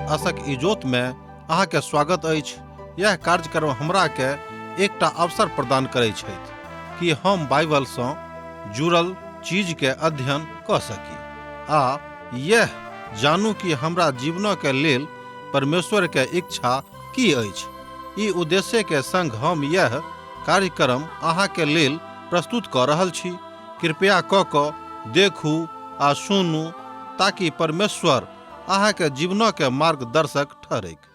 आशक इजोत में अहाँ के स्वागत अछि। यह कार्यक्रम हमरा के एकटा अवसर प्रदान करै छथि कि हम बाइबल सँ जुड़ल चीज के अध्ययन कऽ सकी आ यह जानू कि हमरा जीवन के लेल परमेश्वर के इच्छा की अछि। ई उद्देश्य के संग हम यह कार्यक्रम अहाँ के लेल प्रस्तुत कऽ रहल छी। कृपया कऽ कऽ देखू आ सुनू ताकि परमेश्वर अहाँ के जीवन के मार्गदर्शक ठहरैक।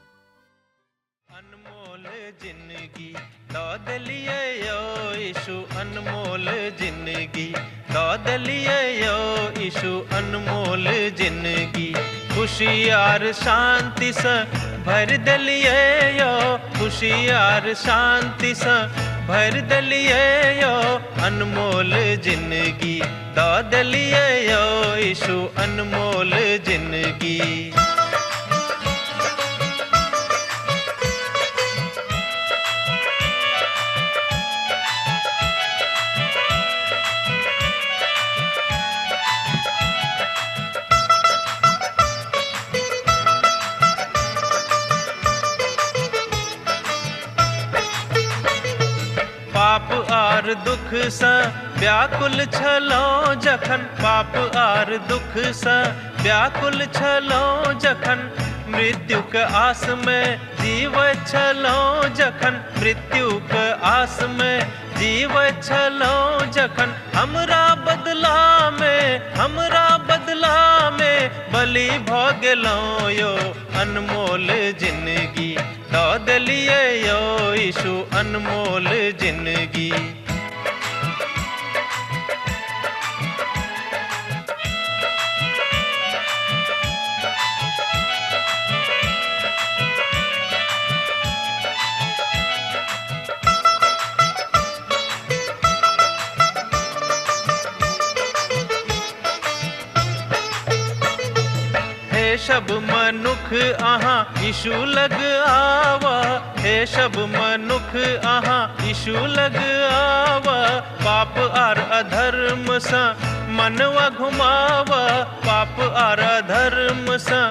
अनमोल जिंदगी दऽ देलियै यौ यीशु, अनमोल जिंदगी दऽ देलियै यौ यीशु, अनमोल जिंदगी खुशी आर शांतिसँ भरि देलियै यौ, खुशी आर शांतिसँ भरि देलियै यौ, अनमोल जिंदगी दऽ देलियै यौ यीशु, अनमोल जिंदगी। पाप आर दुख सँ व्याकुल छलहुँ जखन, पाप आर दुख सँ व्याकुल छलहुँ जखन, मृत्युक आस में जीवैत छलहुँ जखन, मृत्युक आस में जीवैत छलहुँ जखन, हमरा बदला में, हमरा बदला में बलि भऽ गेलहुँ यौ, अनमोल जिंदगी दऽ देलियै यौ यीशु, अनमोल जिंदगी। हे सब मनुख अहाँ यीशु लग आवा, हे सब मनुख अहाँ यीशु लग आवा, पाप आर अधर्म सँ मनवा घुमावा, पाप आर अधर्म सँ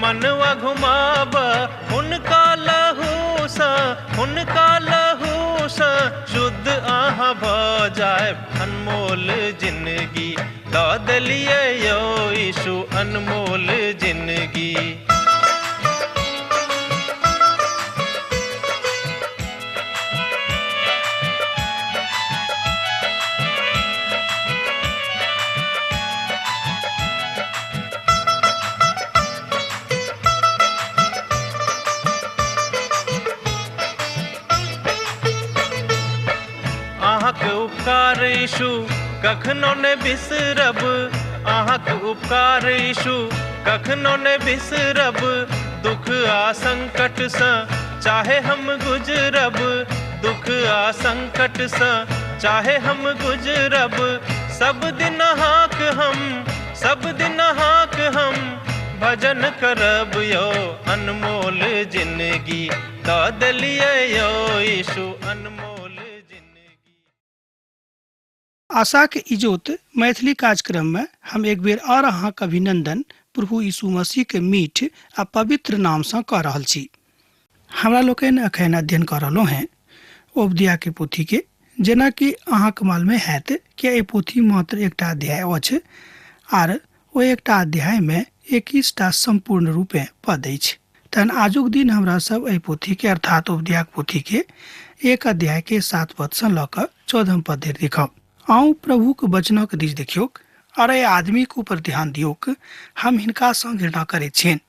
मनवा घुमावा, हुनका लहू सँ, हुनका लहू सँ शुद्ध अहाँ भऽ जायब, अनमोल जिंदगी दऽ देलियै यौ यीशु, अनमोल जिंदगी। अहाँके उपकार यीशु कखनो ने बिसरब, अहाँके उपकार यीशु कखनो ने बिसरब, दुख आ संकट सँ चाहे हम गुजरब, दुख आ संकट सँ चाहे हम गुजरब, सब दिन अहाँक हम, सब दिन अहाँक हम भजन करब यौ, अनमोल जिंदगी दऽ देलियै यौ यीशु, अनमोल जिंदगी। आशाक इजोत मैथिली कार्यक्रम में हम एक बेर और अहाँक अभिनंदन प्रभु यीशु मसीह के मीठ आ पवित्र नाम सँ कऽ रहल छी। हमरा लोकनि अखन अध्ययन कऽ रहलहुँ हेँ ओबदिया के पोथी के। जेनाकि अहाँक मालूमे हैत कि एहि पोथी मात्र एकटा अध्याय अछि आर ओहि एकटा अध्याय में 21टा सम्पूर्ण रूपे पद अछि। तहन आजुक दिन हमरा सब एहि पोथी के अर्थात ओबदियाक पोथी के एक अध्याय के 7 पद सँ लऽ कऽ 14 पद धरि देखब। आउ प्रभुक वचनक दिस देखियौक और एहि आदमीक ऊपर ध्यान दियौक। हम हिनका सँ घृणा करैत छियनि।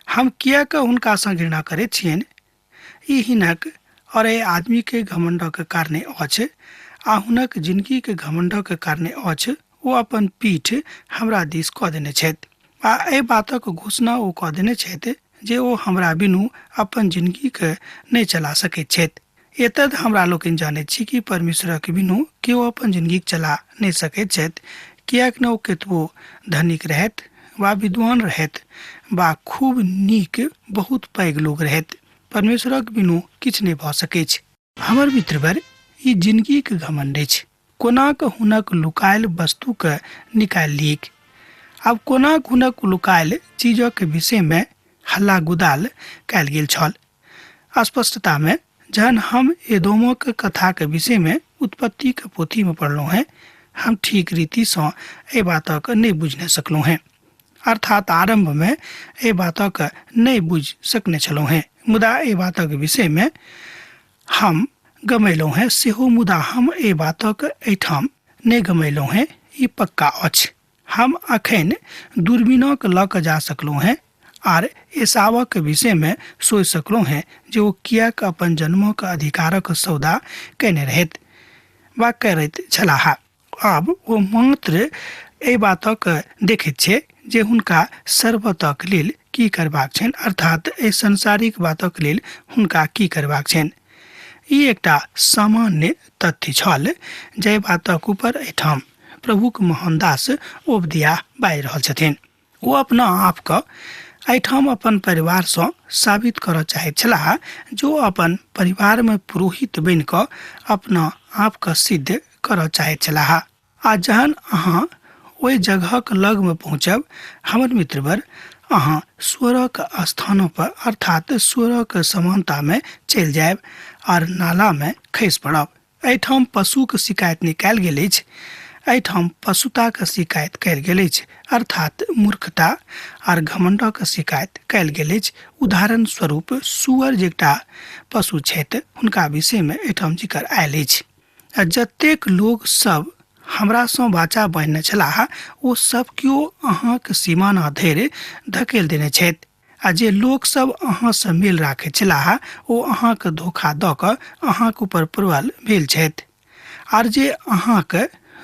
हम किएक हुनका सँ घृणा करैत छियनि? ई हिनक और एहि आदमी के घमंडक कारणे अछि आ हुनक जिंदगी के घमंडक कारणे अछि। ओ अपन पीठ हमरा दिस कऽ देने छथि आ एहि बातक घोषणा ओ कऽ देने छथि जे ओ हमरा बिनु अपन जिंदगी के नहि चला सकैत छथि। एतद हमरा लोकनि जानैत छी कि परमेश्वरक बिनु केओ अपन जिंदगी चला नहि सकैत छथि, किएक ने ओ कतबो धनिक रहथि वा विद्वान रहथि वा खूब नीक बहुत पैघ लोक रहथि, परमेश्वरक बिनु किछु नहि भऽ सकैछ। हमर मित्रवर, ई जिंदगीक घमंड अछि। कोनाक हुनक लुकायल वस्तुके निकालि लियैक। आब कोनाक हुनक लुकायल चीजक विषयमे हल्ला गुदाल कयल गेल छल। स्पष्टतामे जहन हम एदोमक कथाके विषयमे उत्पत्तिके पोथीमे पढ़लहुँ हेँ, हम ठीक रीतिसँ एहि बातक नहि बुझने सकलहुँ हेँ, अर्थात आरम्भमे एहि बातक नहि बुझि सकने छलहुँ हेँ, मुदा एहि बातक विषयमे हम गमेलहुँ हेँ सेहो, मुदा हम एहि बातक एहिठाम नहि गमेलहुँ हेँ, ई पक्का अछि। हम अखन दूरबीनक लऽ कऽ जा सकलहुँ हेँ आर एसावक विषयमे सोचि सकलहुँ हेँ जे ओ किएक अपन जन्मक अधिकारक सौदा कयने रहैत वा करैत छलाह। आब ओ मात्र एहि बातक देखैत छै जे हुनका शरबतक लेल की करबाक छनि, अर्थात एहि सांसारिक बातक लेल हुनका की करबाक छनि। ई एकटा सामान्य तथ्य छल जाहि बातक ऊपर एहिठाम प्रभुक मोहनदास ओबदिया बाजि रहल छथिन। ओ अपना आपके एहिठाम अपन परिवारसँ साबित करऽ चाहैत छलाह जे ओ अपन परिवारमे पुरोहित बनि कऽ अपना आपके सिद्ध करऽ चाहैत छलाह। आ जहन अहाँ ओहि जगहक लगमे पहुँचब हमर मित्रवर, अहाँ स्वरक स्थानों पर अर्थात स्वरक समानतामे चलि जायब आर नालामे खसि पड़ब। एहिठाम पशुक शिकायत नहि कयल गेल अछि, एहिठाम पशुताक शिकायत कयल गेल अछि, अर्थात मूर्खता आर घमंडक शिकायत कयल गेल अछि। उदाहरण स्वरूप सुअर जे एकटा पशु छथि हुनका विषयमे एहिठाम जिक्र आयल अछि। आ जतेक लोक सब हमरासँ वाचा बान्हने छलाह ओ सब केओ अहाँक सीमाना धरि धकेल देने छथि, आ जे लोक सब अहाँसँ मेल राखैत छलाह ओ अहाँके धोखा दऽ कऽ अहाँक ऊपर प्रबल भेल छथि, आर जे अहाँक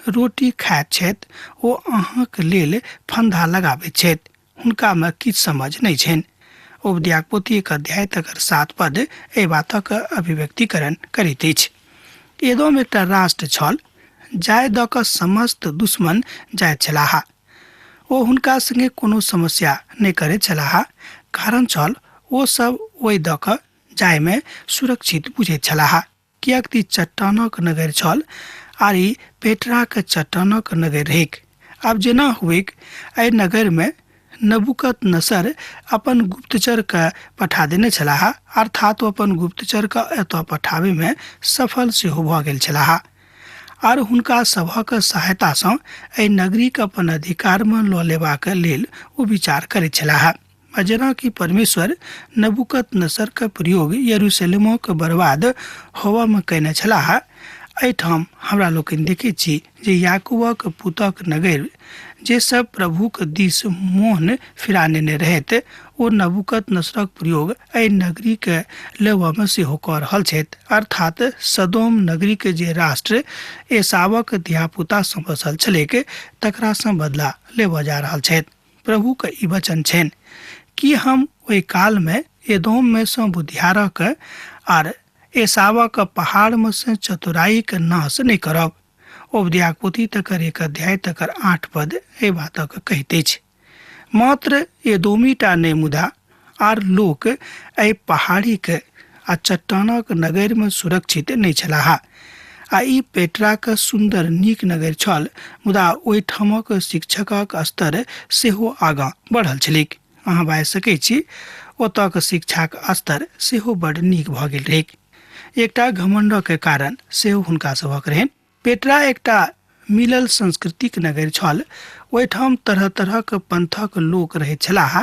रोटी खाइत छथि ओ अहाँक लेल फन्दा लगाबैत छथि, हुनकामे किछु समझ नहि छनि। उपद्याक पोथी 1 अध्याय तकर 7 पद एहि बातक अभिव्यक्तिकरण करैत अछि। एदोम एकटा राष्ट्र छल जाय दऽ कऽ समस्त दुश्मन जाइत छलाह। ओ हुनका संगे कोनो समस्या नहि करैत छलाह, कारण छल ओ सब ओहि दऽ कऽ जायमे सुरक्षित बुझैत छलाह, किएक तऽ ई चट्टानक नगर छल आर ई पेट्राक चट्टानक नगर रहैक। आब जेना हुएक, एहि नगरमे नबूकत नसर अपन गुप्तचरके पठा देने छलाह, अर्थात ओ अपन गुप्तचरके एतऽ पठाबैमे सफल सेहो भऽ गेल छलाह आर हुनका सभक सहायतासँ एहि नगरीके अपन अधिकारमे लऽ लेबाक लेल ओ विचार करैत छलाह। आ जेना कि परमेश्वर नबूकत नसरके प्रयोग यरूशलेमक बर्बाद होबऽमे कयने छलाह, एहिठाम हमरा लोकनि देखैत छी जे याकूबक पुतक नगर जे सब प्रभुक दिस मोन फिरा नेने रहैत ओ नबूकत नसरक प्रयोग एहि नगरीके लेबऽमे सेहो कऽ रहल छथि, अर्थात सदोम नगरीके जे राष्ट्र एसावक धियापुतासँ बसल छलैक तकरासँ बदला लेबऽ जा रहल छथि। प्रभुके ई वचन छनि कि हम ओहि कालमे एदोममे सँ बुधियारक आर एसावक पहाड़मे सँ चतुराईक नाश नहि करब। ओबद्याक पोथी तकर 1 अध्याय तकर 8 पद एहि बातक कहैत अछि। मात्र एदोमीटा नहि मुदा आर लोक एहि पहाड़ीक आ चट्टानक नगरमे सुरक्षित नहि छलाह। आ ई पेट्राक सुन्दर नीक नगर छल, मुदा ओहिठामक शिक्षकक स्तर सेहो आगाँ बढ़ल छलैक। अहाँ बाजि सकै छी ओतऽक शिक्षाक स्तर सेहो बड्ड नीक भऽ गेल रहैक। एकटा घमंडक कारण सेहो हुनका सभक रहनि। पेट्रा एकटा मिलल संस्कृतिक नगर छल। ओहिठाम तरह तरहक पंथक लोक रहैत छलाह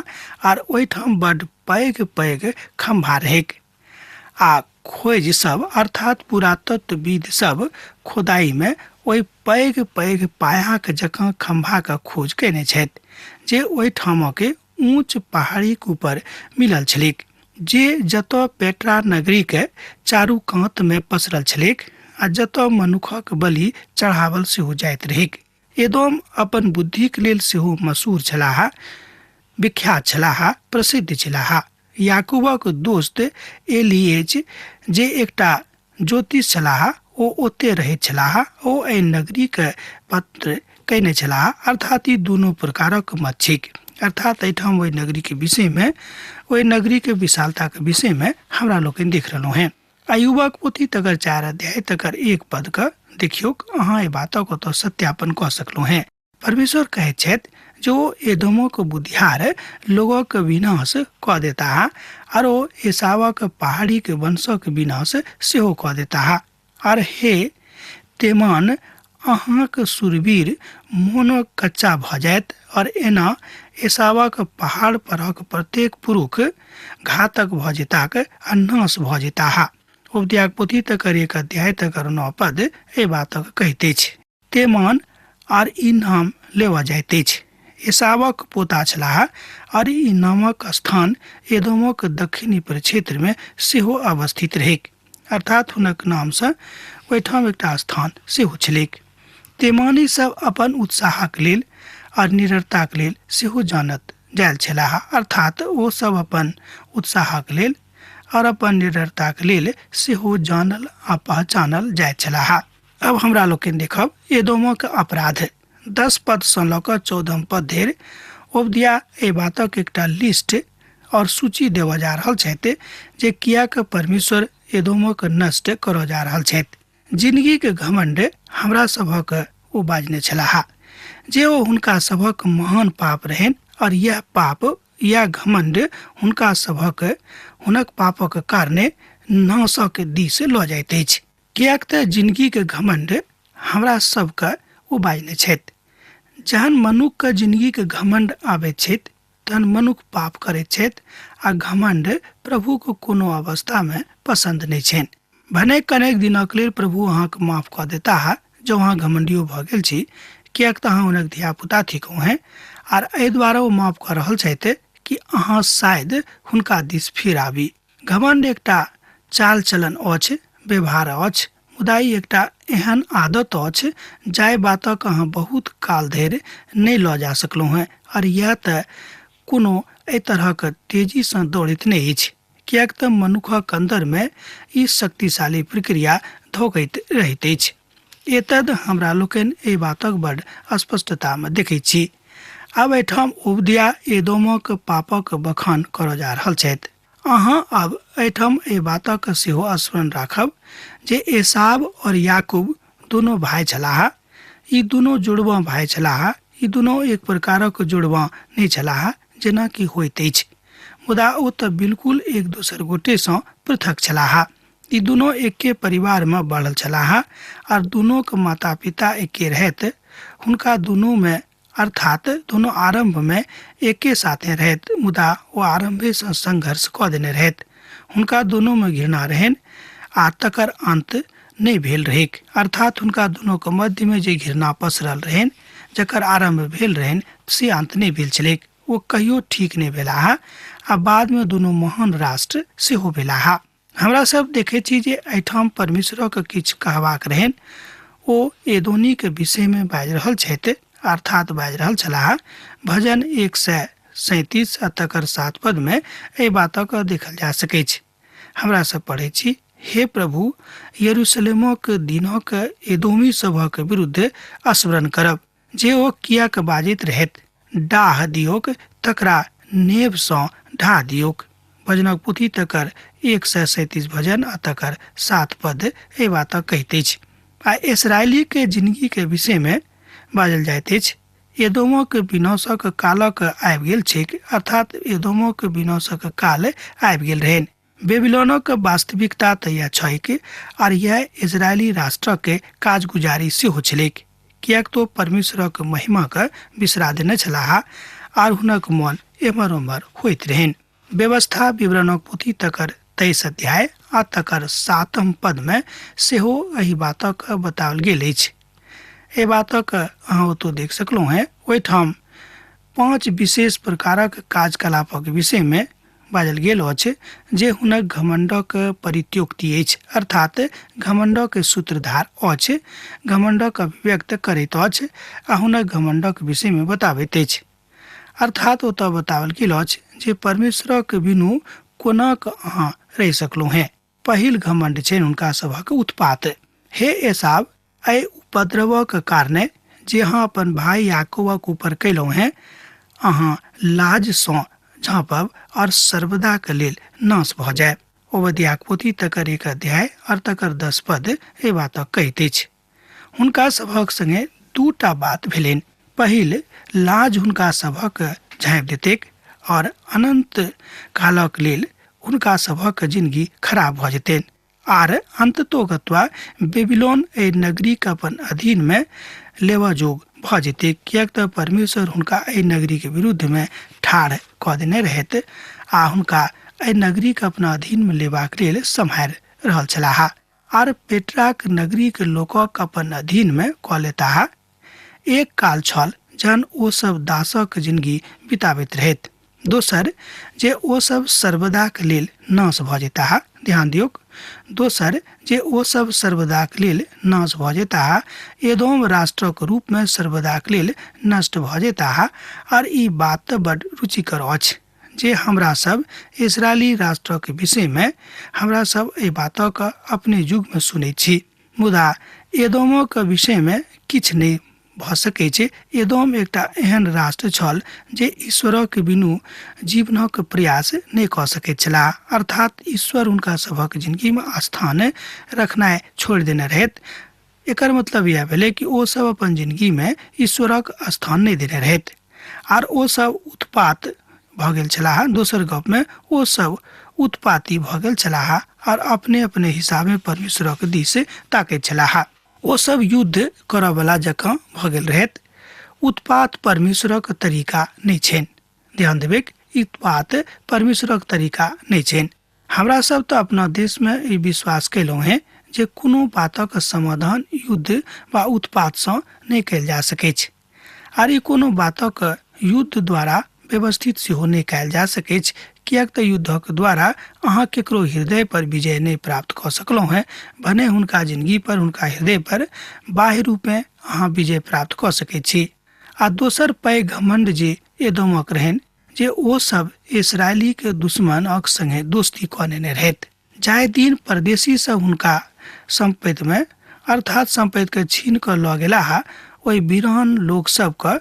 आर ओहिठाम बड्ड पैघ पैघ खम्भा रहैक आ खोज सब अर्थात पुरातत्वविद सब खोदाई में ओहि पैघ पैघ पायाक जकाँ खम्भाक खोज कयने छथि जे ओहिठामक ऊँच पहाड़ीक ऊपर मिलल छलैक, जे जतऽ पेट्रा नगरीके चारू कातमे पसरल छलैक आ जतऽ मनुखक बलि चढ़ावल सेहो जाइत रहैक। एदोम अपन बुद्धिक लेल सेहो मशहूर छलाह, विख्यात छलाह, प्रसिद्ध छलाह। याकूबक दोस्त एलिएज जे एकटा ज्योतिष छलाह ओ ओते रहैत छलाह। ओ एहि नगरीके पत्र कयने छलाह, अर्थात ई दुनू प्रकारक मत छैक। अर्थात एहिठाम ओहि नगरीके विषयमे, ओहि नगरीके विशालताके विषयमे हमरा लोकनि देख रहलहुँ हेँ। अयुबक पोथी तकर 4 अध्याय तकर 1 पदके देखियौक, अहाँ एहि बातक ओतऽ सत्यापन कऽ सकलहुँ हेँ। परमेश्वर कहैत छथि जे ओ एदोमक बुधियार लोगक विनाश कऽ देताह आर ओ एसावक पहाड़ीक वंशक विनाश सेहो कऽ देताह। आर हे तेमान, अहाँक सुरवीर मोनक कच्चा भऽ जायत और एना एसावक पहाड़ परक प्रत्येक पुरुष घातक भऽ जेताक आ नाश भऽ जेताह। उपद्याक पोथी तकर 1 अध्याय तकर 9 पद एहि बातक कहैत अछि। तेमान आर ई नाम लेवा जाइत अछि। एसावक पोता छलाह आर ई नामक स्थान एदोमक दक्षिणी प्रक्षेत्र में सेहो अवस्थित रहैक, अर्थात हुनक नामसँ ओहिठाम एकटा स्थान सेहो छलैक। तेमानी सब अपन उत्साहक लेल आर निडरताक लेल सेहो जानत जायल छलाह, अर्थात ओ सब अपन उत्साहक लेल और अपन निडरताक लेल सेहो जानल आ पहचानल जाइत छलाह। अब हमरा लोकनि देखब एदोमक अपराध। 10 पद सँ लऽ कऽ 14 पद धरि ओबदिया एहि बातक एकटा लिस्ट और सूची देबऽ जा रहल छथि जे किएक परमेश्वर एदोमक नष्ट करऽ जा रहल छथि। जिंदगीक घमंड हमरा सभक ओ बाजने छलाह जे ओ हुनका सभक महान पाप रहनि और यह पाप या घमंड हुनका सभक हुनक पापक कारणे नाशक दिस लऽ जाइत अछि। किएक तऽ जिंदगीके घमंड हमरा सबके ओ बाजने छथि। जहन मनुखके जिंदगीके घमंड आबैत छथि तहन मनुख पाप करैत छथि आ घमंड प्रभुके कोनो अवस्थामे पसन्द नहि छनि। भने कनेक दिनक लेल प्रभु अहाँके माफ कऽ देताह जँ अहाँ घमंडियो भऽ गेल छी, किएक तऽ अहाँ हुनक धियापुता थिकहुँ हेँ आर एहि दुआरे ओ माफ कऽ रहल छथि कि अहाँ शायद हुनका दिस फिर आबी। घमंड एकटा चाल चलन अछि, व्यवहार अछि, मुदा ई एकटा एहन आदत अछि जाहि बातक अहाँ बहुत काल धरि नहि लऽ जा सकलहुँ हेँ आर इएह तऽ कोनो एहि तरहक तेजीसँ दौड़ैत नहि अछि, किएक तऽ मनुखक अन्दरमे ई शक्तिशाली प्रक्रिया धोकैत रहैत अछि। एतद हमरा लोकनि एहि बातक बड स्पष्टतामे देखैत छी। आब एहिठाम ओबदिया एदोमक पापक बखान करऽ जा रहल छथि। अहाँ आब एहिठाम एहि बातक सेहो स्मरण राखब जे एसाव और याकूब दुनू भाय छलाह। ई दुनू जुड़वा भाय छलाह। ई दुनू एक प्रकारक जुड़वा नहि छलाह जेना कि होइत अछि, मुदा ओ तऽ बिल्कुल एक दोसर गोटेसँ पृथक छलाह। ई दुनू एके परिवारमे बढ़ल छलाह आर दुनूक माता पिता एके रहैत। हुनका दुनूमे अर्थात दुनू आरम्भमे एके साथे रहैत, मुदा ओ आरम्भेसँ संघर्ष कऽ देने रहैत। हुनका दुनूमे घृणा रहनि आ तकर अन्त नहि भेल रहैक, अर्थात हुनका दुनूक मध्यमे जे घृणा पसरल रहनि, जकर आरम्भ भेल रहनि, से अन्त नहि भेल छलैक। ओ कहियो ठीक नहि भेलाह आ बादमे दुनू महान राष्ट्र सेहो भेलाह। हमरा सब देखै छी जे एहिठाम परमेश्वरक किछु कहबाक रहनि। ओ एदोनीक विषयमे बाजि रहल छथि, अर्थात बाजि रहल छलाह। भजन 137 आ तकर 7 पदमे एहि बातक देखल जा सकैछ। हमरा सब पढ़ै छी, हे प्रभु, यरूशलेमक दिनक एदोमी सभक विरुद्ध स्मरण करब जे ओ किएक बाजैत रहैत, डाह दियौक तकरा नेबसँ ढा दियौक। भजनक पोथी तकर 137 भजन आ तकर 7 पद एहि बातक कहैत अछि। आ इसरायलीके जिंदगीके विषयमे बाजल जाइत अछि, एदोमक विनाशक कालक आबि गेल छैक, अर्थात एदोमक विनाशक काल आबि गेल रहनि। बेबीलोनक वास्तविकता तऽ इएह छैक आर इएह इजरायली राष्ट्रक काजगुजारी सेहो छलैक, किएक तो परमेश्वरक महिमाके बिसरा देने छलाह आर हुनक मन एम्हर ओम्हर होइत रहनि। व्यवस्था विवरणक पोथी तकर 23 अध्याय आ तकर 7 पदमे सेहो एहि बातक बताओल गेल अछि। एहि बातक अहाँ ओतऽ देख सकलहुँ हेँ। ओहिठाम 5 विशेष प्रकारक कार्यकलापक विषयमे बाजल गेल अछि जे हुनक घमंडक परित्योक्ति अछि, अर्थात घमंडक सूत्रधार अछि, घमंडक अभिव्यक्त करैत अछि आ हुनक घमंडक विषयमे बताबैत अछि। अर्थात ओतऽ बताओल गेल अछि जे परमेश्वरक बिनु कोनाक अहाँ रहि सकलहुँ हेँ। पहिल घमंड छनि हुनका सभक उत्पात। हे एसाव, एहि उपद्रवक कारणे जे अहाँ अपन भाई याकूबक ऊपर कयलहुँ हेँ, अहाँ लाजसँ झाँपब और सर्वदाक लेल नाश भऽ जायब। ओबद्याक पोथी तकर 1 अध्याय और तकर 10 पद एहि बातक कहैत अछि। हुनका सभक संगे 2 बात भेलनि। पहिल लाज हुनका सभक झाँपि देतैक और अनंत कालक लेल हुनका सभक जिंदगी खराब भऽ जेतनि। आर अंततोगत्वा बेबीलोन एहि नगरीके अपन अधीनमे लेबऽ जोग भऽ जेतै, किएक तऽ परमेश्वर हुनका एहि नगरीके विरुद्धमे ठाढ़ कऽ देने रहैत आ हुनका एहि नगरीके अपना अधीनमे लेबाक लेल सम्हारि रहल छलाह। आर पेट्राक नगरीके लोकक अपन अधीनमे कऽ लेताह। एक काल छल जहन ओ सब दासक जिंदगी बिताबैत रहैत, दोसर जे ओ सब सर्वदाक लेल नाश भऽ जेताह। ध्यान दियौक, दोसर जे ओ सब सर्वदाक लेल नाश भऽ जेताह, एदोम राष्ट्रक रूपमे सर्वदाक लेल नष्ट भऽ जेताह। आर ई बात तऽ बड रुचिकर अछि जे हमरा सब इसराइली राष्ट्रक विषयमे हमरा सब एहि बातक अपने युगमे सुनैत छी, मुदा एदोमक विषयमे किछु नहि भऽ सकै छै। एदोम एकटा एहन राष्ट्र छल जे ईश्वरक बिनु जीवनक प्रयास नहि कऽ सकैत छलाह, अर्थात ईश्वर हुनका सभक जिंदगीमे स्थान रखनाइ छोड़ि देने रहैत। एकर मतलब इएह भेलै कि ओ सब अपन जिंदगीमे ईश्वरक स्थान नहि देने रहैत आर ओ सब उत्पात भऽ गेल छलाह। दोसर गपमे ओ सब उत्पाती भऽ गेल छलाह आर अपने अपने हिसाबे परमेश्वरक दिस ताकैत छलाह। ओ सब युद्ध करऽवला जकाँ भऽ गेल रहैत। उत्पात परमेश्वरक तरीका नहि छनि। ध्यान देबैक, उत्पात परमेश्वरक तरीका नहि छनि। हमरा सब तऽ अपना देशमे ई विश्वास कयलहुँ हेँ जे कोनो बातक समाधान युद्ध वा उत्पातसँ नहि कयल जा सकैछ आर ई कोनो बातक युद्ध द्वारा व्यवस्थित सेहो नहि कयल जा सकैछ, किएक तऽ युद्धक द्वारा अहाँ केकरो हृदय पर विजय नहि प्राप्त कऽ सकलहुँ हेँ। भने हुनका जिंदगी पर, हुनका हृदय पर बाह्य रूपमे अहाँ विजय प्राप्त कऽ सकैत छी। आ दोसर पैघ घमंड जे एदोमक रहनि जे ओ सब इसराइलीके दुश्मनक संगे दोस्ती कऽ नेने रहैत। जाहि दिन परदेशी सब हुनका सम्पत्तिमे अर्थात सम्पत्तिके छीन कऽ लऽ गेलाह, ओहि वीरान लोक सबके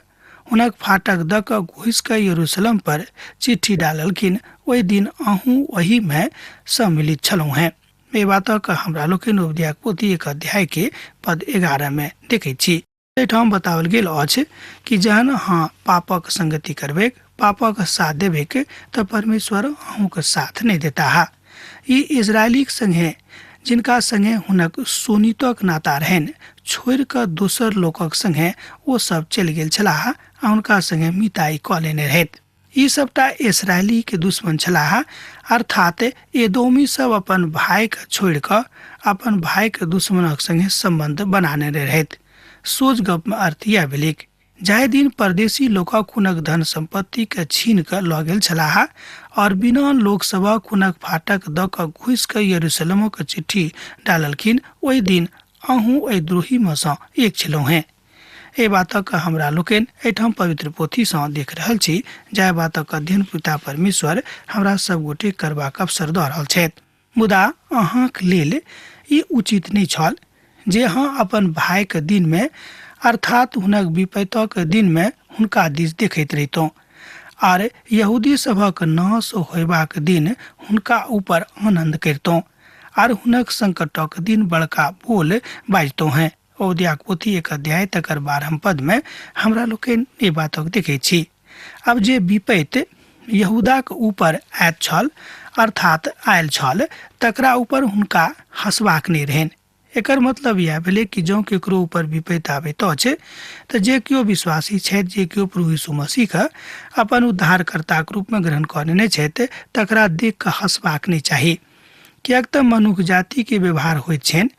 हुनक फाटक दऽ कऽ घुसि कऽ यरूशलेम पर चिट्ठी डाललखिन, ओहि दिन अहूँ ओहिमे सम्मिलित छलहुँ हेँ। एहि बातक हमरा लोकनि उपदेशक पोथी 1 अध्याय के पद 11 मे देखैत छी। एहिठाम बताओल गेल अछि कि जहन अहाँ पापक संगति करबैक, पापक साथ देबैक, तऽ परमेश्वर अहूँके साथ नहि देताह। ई इजरायलीक संगे जिनका संगे हुनक सोनितक नाता रहनि छोड़ि कऽ दोसर लोकक संगे ओ सब चलि गेल छलाह आ हुनका संगे मिताई कऽ लेने रहैत। ई सबटा इसराइली के दुश्मन छलाह, अर्थात एदोमी सब अपन भाई के छोड़ि कऽ अपन भाई के दुश्मनक संगे संबंध बनाने रहैत। सोच गप में अर्थ यह भेलैक जाहि दिन परदेशी लोकक हुनक धन संपत्ति के छीन कऽ लऽ गेल छलाह और बिना लोक सभक हुनक फाटक दऽ कऽ घुसि कऽ यरूशलेमक चिट्ठी डाललखिन, ओहि दिन अहूँ ओहि द्रोही में सँ एक छलहुँ हेँ। एहि बातक हमरा लोकनि एहिठाम पवित्र पोथीसँ देख रहल छी, जाहि बातक अध्ययन पिता परमेश्वर हमरा सब गोटे करबाक अवसर दऽ रहल छथि। मुदा अहाँक लेल ई उचित नहि छल जे अहाँ अपन भाईके दिनमे अर्थात हुनक विपैतक दिनमे हुनका दिस देखैत रहितहुँ आर यहूदी सभक नाश होयबाक दिन हुनका ऊपर आनन्द करितहुँ आर हुनक संकटक दिन बड़का बोल बाजितहुँ हेँ। औद्याक पोथी 1 अध्याय तकर 12 पद में हमरा लोकनि एहि बातक देखै छी। आब जे विपैत यहूदाक ऊपर आयत छल अर्थात आयल छल तकरा ऊपर हुनका हंसबाक नहि रहनि। एकर मतलब इएह भेलै कि जँ केकरो ऊपर विपैत आबैत अछि तऽ जे केओ विश्वासी छथि, जे केओ प्रभु यीशु मसीहके अपन उद्धारकर्ताक रूपमे ग्रहण कऽ लेने छथि, तकरा देख कऽ हंसबाक नहि चाही। किएक तऽ मनुख जातिके व्यवहार होइत छनि,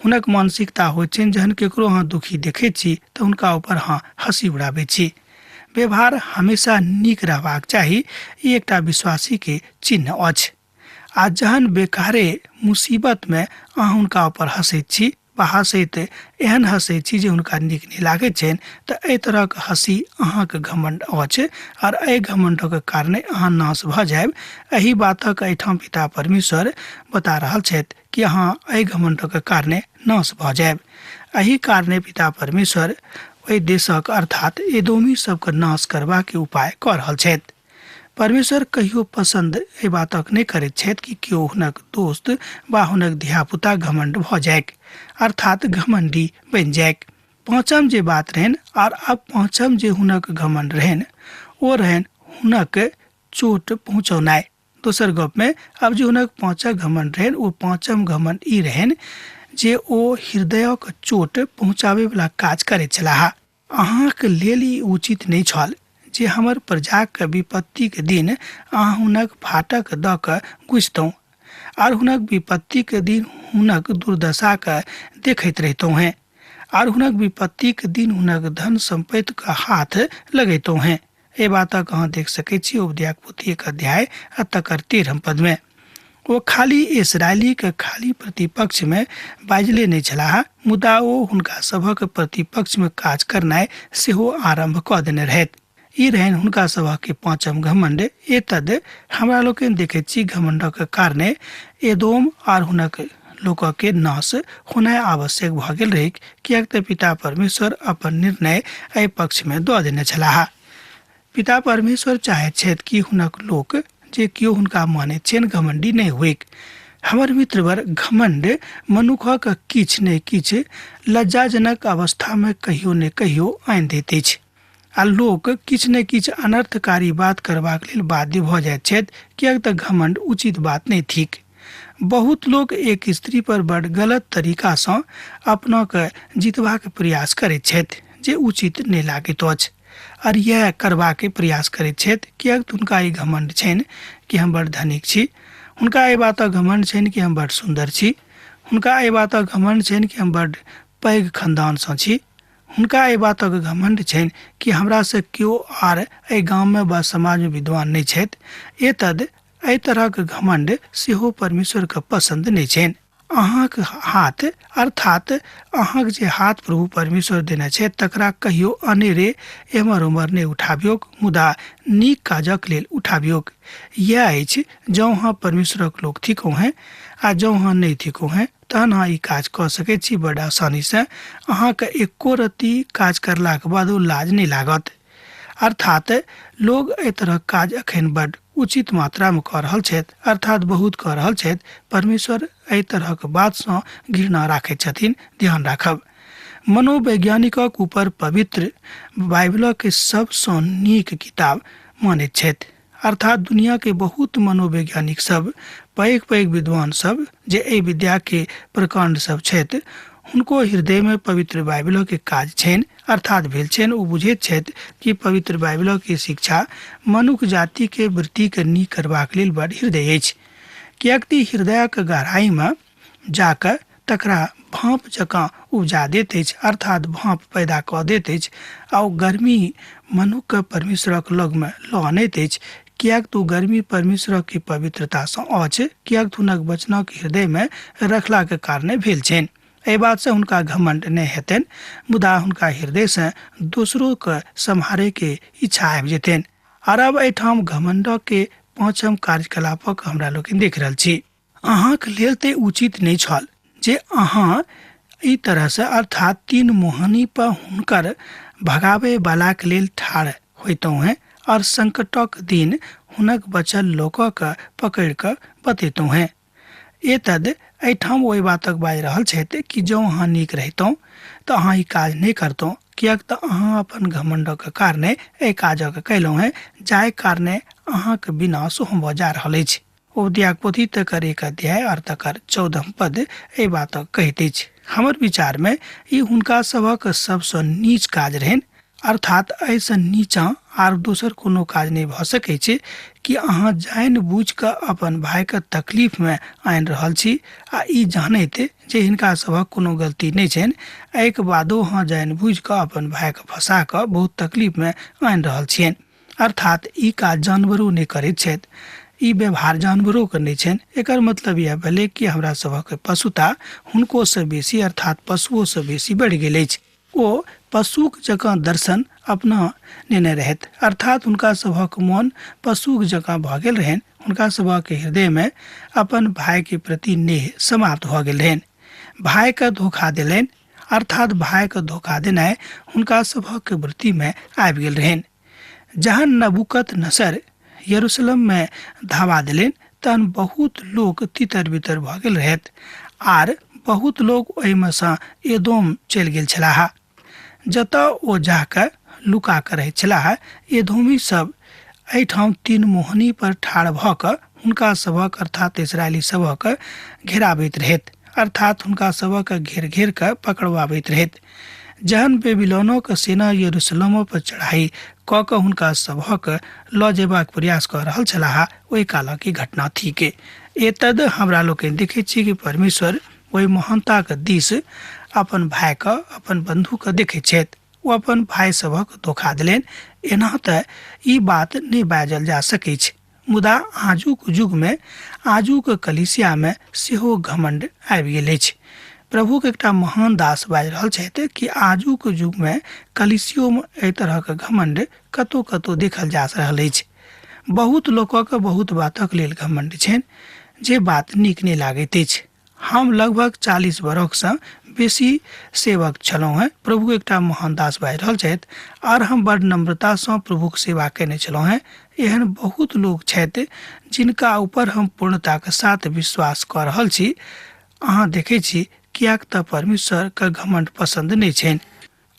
हुनक मानसिकता होइत छनि, जहन केकरो अहाँ दुखी देखैत छी तऽ हुनका ऊपर अहाँ हँसी उड़ाबै छी। व्यवहार हमेशा नीक रहबाक चाही, ई एकटा विश्वासीके चिन्ह अछि। आ जहन बेकारे मुसीबतमे अहाँ हुनका ऊपर हँसैत छी वा हँसैत एहन हँसैत छी जे हुनका नीक नहि लागैत छनि, तऽ एहि तरहक हँसी अहाँके घमण्ड अछि आर एहि घमण्डक कारणे अहाँ नाश भऽ जायब। एहि बातक एहिठाम पिता परमेश्वर बता रहल छथि कि अहाँ एहि घमण्डक कारणे नाश भऽ जायब। एहि कारणे पिता परमेश्वर ओहि देशक अर्थात एदोमी सबके नाश करबाक उपाय कऽ रहल छथि। परमेश्वर कहियो पसंद एहि बातक नहि करैत छथि कि केओ हुनक दोस्त वा हुनक धियापुता घमंड भऽ जाइक, अर्थात घमंडी बनि जाइक। पाँचम जे बात रहनि आर अब पाँचम जे हुनक घमंड रहनि ओ रहनि हुनक चोट पहुँचौनाइ। दोसर गपमे अब जे हुनक पाँचम घमंड रहनि ओ पाँचम घमंड ई रहनि जे ओ हृदयक चोट पहुँचाबैवला काज करैत छलाह। अहाँके लेल ई उचित नहि छल जे हमर प्रजाके विपत्तिके दिन अहाँ हुनक फाटक दऽ कऽ घुसितहुँ आर हुनक विपत्तिके दिन हुनक दुर्दशाके देखैत रहितहुँ हेँ आर हुनक विपत्तिके दिन हुनक धन सम्पत्तिके हाथ लगैतहुँ हेँ। एहि बातक अहाँ देख सकै छी उपद्याक पोथी 1 अध्याय आ तकर 13 पदमे। ओ खाली इसराइलीके खाली प्रतिपक्षमे बाजले नहि छलाह, मुदा ओ हुनका सभक प्रतिपक्षमे काज करनाइ सेहो आरम्भ कऽ देने रहथि। ई रहनि हुनका सभक पाँचम घमंड। एतद हमरा लोकनि देखैत छी घमंडक कारणे एदोम आर हुनक लोकके नाश होनाइ आवश्यक भऽ गेल रहैक, किएक तऽ पिता परमेश्वर अपन निर्णय एहि पक्षमे दऽ देने छलाह। पिता परमेश्वर चाहैत छथि कि हुनक लोक जे केओ हुनका मानैत छनि घमंडी नहि होइक। हमर मित्रवर, घमंड मनुखक किछु ने किछु लज्जाजनक अवस्थामे कहियो ने कहियो आनि दैत अछि आ लोक किछु ने किछु अनर्थकारी बात करबाक लेल बाध्य भऽ जाइत छथि, किएक तऽ घमंड उचित बात नहि थिक। बहुत लोक एक स्त्री पर बड़ गलत तरीकासँ अपनाके जीतबाक प्रयास करैत छथि जे उचित नहि लागैत अछि आर इएह करबाके प्रयास करैत छथि, किएक तऽ हुनका ई घमंड छनि कि हम बड़ धनिक छी, हुनका एहि बातक घमंड छनि कि हम बड़ सुन्दर छी, हुनका एहि बातक घमंड छनि कि हम बड़ पैघ खानदानसँ छी, हुनका एहि बातक घमंड छनि कि हमरासँ केओ आर एहि गाममे वा समाजमे विद्वान नहि छथि। एतद एहि तरहक घमंड सेहो परमेश्वरके पसन्द नहि छनि। अहाँक हाथ अर्थात अहाँक जे हाथ प्रभु परमेश्वर देने छै तकरा कहियो अनेरे एम्हर ओम्हर नहि उठाबियौक, मुदा नीक काजक लेल उठाबियौक। इएह अछि, जँ अहाँ परमेश्वरक लोक थिकहुँ हेँ आ जँ अहाँ नहि थिकहुँ हेँ तहन अहाँ ई काज कऽ सकैत छी बड आसानीसँ। अहाँके एको रत्ती काज करलाक बादो लाज नहि लागत। अर्थात लोग एहि तरहक काज अखन बड उचित मात्रामे कऽ रहल छथि, अर्थात बहुत कऽ रहल छथि। परमेश्वर एहि तरहक बातसँ घृणा राखैत छथिन। ध्यान राखब, मनोवैज्ञानिकक ऊपर पवित्र बाइबलक सबसँ नीक किताब मानैत छथि। अर्थात दुनिया के बहुत मनोवैज्ञानिक सब, पैघ पैघ विद्वान सब जे एहि विद्या के प्रकांड सब छथि, हुनको हृदय में पवित्र बाइबल के काज छनि, अर्थात भेल छनि। ओ बुझैत छथि कि पवित्र बाइबल के शिक्षा मनुख जाति के वृत्ति के नीक करबाक लेल बड़ हृदय अछि, किएक तऽ हृदयक गहराई में जाकऽ तकरा भाँप जकाँ उपजा दैत अछि, अर्थात भाँप पैदा कऽ दैत अछि आ ओ गर्मी मनुखके परमेश्वरक लगमे लऽ अनैत अछि, किएक तऽ ओ गर्मी परमेश्वरक पवित्रतासँ अछि, किएक तऽ हुनक वचनक हृदयमे रखलाक कारणे भेल छनि। एहि बातसँ हुनका घमंड नहि हेतनि, मुदा हुनका हृदयसँ दोसरोके सम्हारैके इच्छा आबि जेतनि। आर अब एहिठाम घमंडके पाँचम कार्यकलापक हमरा लोकनि देख रहल छी। अहाँके लेल तऽ उचित नहि छल जे अहाँ एहि तरहसँ अर्थात तीन मोहनी पर हुनकर भगाबै वालाके लेल ठाढ़ होइतहुँ हेँ और संकटक दिन हुनक बचल लोकके पकड़ि कऽ बतैतहुँ हेँ। एतद एहिठाम ओहि बातक बाजि रहल छथि कि जँ अहाँ नीक रहितहुँ तऽ अहाँ ई काज नहि करतहुँ, किएक तऽ अहाँ अपन घमंडक कारणे एहि काजक कयलहुँ हेँ, जाहि कारणे अहाँके विनाश होमऽ जा रहल अछि। उपद्याक पोथी तकर 1 अध्याय और तकर 14 पद एहि बातक कहैत अछि। हमर विचार में ई हुनका सभक सबसँ नीच काज रहनि, अर्थात एहिसँ नीचाँ आर दोसर कोनो काज नहि भऽ सकै छै कि अहाँ जानि बुझि कऽ अपन भाइके तकलीफमे आनि रहल छी आ ई जानैत जे हिनका सभक कोनो गलती नहि छनि, एहिके बादो अहाँ जानि बुझि कऽ अपन भाइके फंसा कऽ बहुत तकलीफमे आनि रहल छियनि। अर्थात ई काज जानवरो नहि करैत छथि, ई व्यवहार जानवरोके नहि छनि। एकर मतलब इएह भेलै कि हमरा सभक पशुता हुनकोसँ बेसी अर्थात पशुओसँ बेसी बढ़ि गेल अछि। ओ पशुक जकाँ दर्शन अपना नेने रहथि, अर्थात हुनका सभक मोन पशुक जकाँ भऽ गेल रहनि। हुनका सभक हृदयमे अपन भाइके प्रति नेह समाप्त भऽ गेल रहनि। भाइके धोखा देलनि, अर्थात भाइके धोखा देनाइ हुनका सभक वृत्तिमे आबि गेल रहनि। जहन नबूकत नसर यरूशलेममे धावा देलनि तहन बहुत लोक तितर बितर भऽ गेल रहथि आर बहुत लोक ओहिमे सँ एदोम चलि गेल छलाह। जतऽ ओ जाकऽ लुका कऽ रहैत छलाह। एदोमी सब एहिठाम तीन मोहनी पर ठाढ़ भऽ कऽ हुनका सभक अर्थात इस्राएली सभक घेराबैत रहैत, अर्थात हुनका सभक घेर घेर कऽ पकड़वाबैत रहैत। जहन बेबीलोनक सेना यरूशलेमो पर चढ़ाई कऽ कऽ हुनका सभक लऽ जेबाक प्रयास कऽ रहल छलाह, ओहि कालक ई घटना थिक। एतद हमरा लोकनि देखैत छी कि परमेश्वर ओहि महानताक दिस अपन भाइके, अपन बन्धुके देखैत छथि। ओ अपन भाइ सभक धोखा देलनि, एना तऽ ई बात नहि बाजल जा सकैछ। मुदा आजुक युगमे, आजुक कलीसियामे सेहो घमण्ड आबि गेल अछि। प्रभुक एकटा महान दास बाजि रहल छथि कि आजुक युगमे कलीसियोमे एहि तरहक घमण्ड कतौ कतौ देखल जा रहल अछि। बहुत लोकक बहुत बातक लेल घमण्ड छनि, जे बात नीक नहि लागैत अछि। हम लगभग 40 बरखसँ बेसी सेवक छलहुँ हेँ, प्रभु एकटा महान दास बाजि रहल छथि, आर हम बड़ नम्रतासँ प्रभुक सेवा कयने छलहुँ हेँ। एहन बहुत लोक छथि जिनका ऊपर हम पूर्णताक साथ विश्वास कऽ रहल छी। अहाँ देखै छी, किएक तऽ परमेश्वरके घमण्ड पसन्द नहि छनि,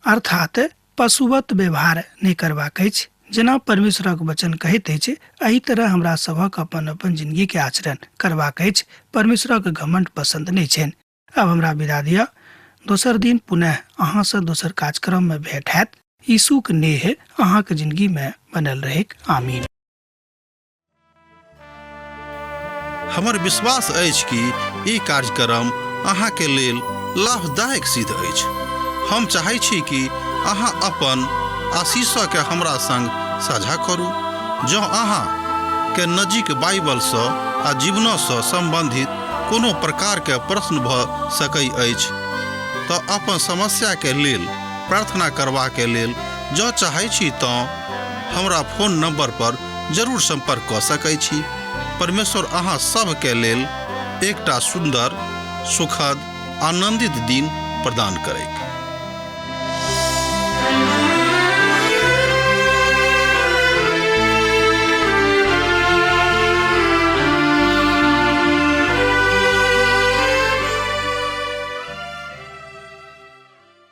अर्थात पशुवत व्यवहार नहि करबाक अछि। जेना परमेश्वरक वचन कहैत अछि, एहि तरह हमरा सभक अपन अपन जिंदगी के आचरण करबाक अछि। परमेश्वरक घमंड पसंद नहि छनि। अब हमरा विदा दिअ। दोसर दिन पुनः अहाँसँ दोसर कार्यक्रम में भेंट हैत। यीशुक नेह अहाँक जिंदगी में बनल रहैक। आमीन। हमर विश्वास अछि कि ई कार्यक्रम अहाँके लेल लाभदायक सिद्ध अछि। हम चाहै छी कि अहाँ अपन आशीषके हमरा संग साझा करू। जँ अहाँ के नजीक बाइबलसँ आ जीवनसँ सम्बन्धित कोनो प्रकारके प्रश्न भऽ सकै अछि तऽ अपन समस्याके लेल प्रार्थना करबाके लेल जँ चाहै छी तँ हमरा फोन नंबर पर जरूर संपर्क कऽ सकै छी। परमेश्वर अहाँ सभके लेल एकटा सुन्दर, सुखद, आनंदित दिन प्रदान करैक।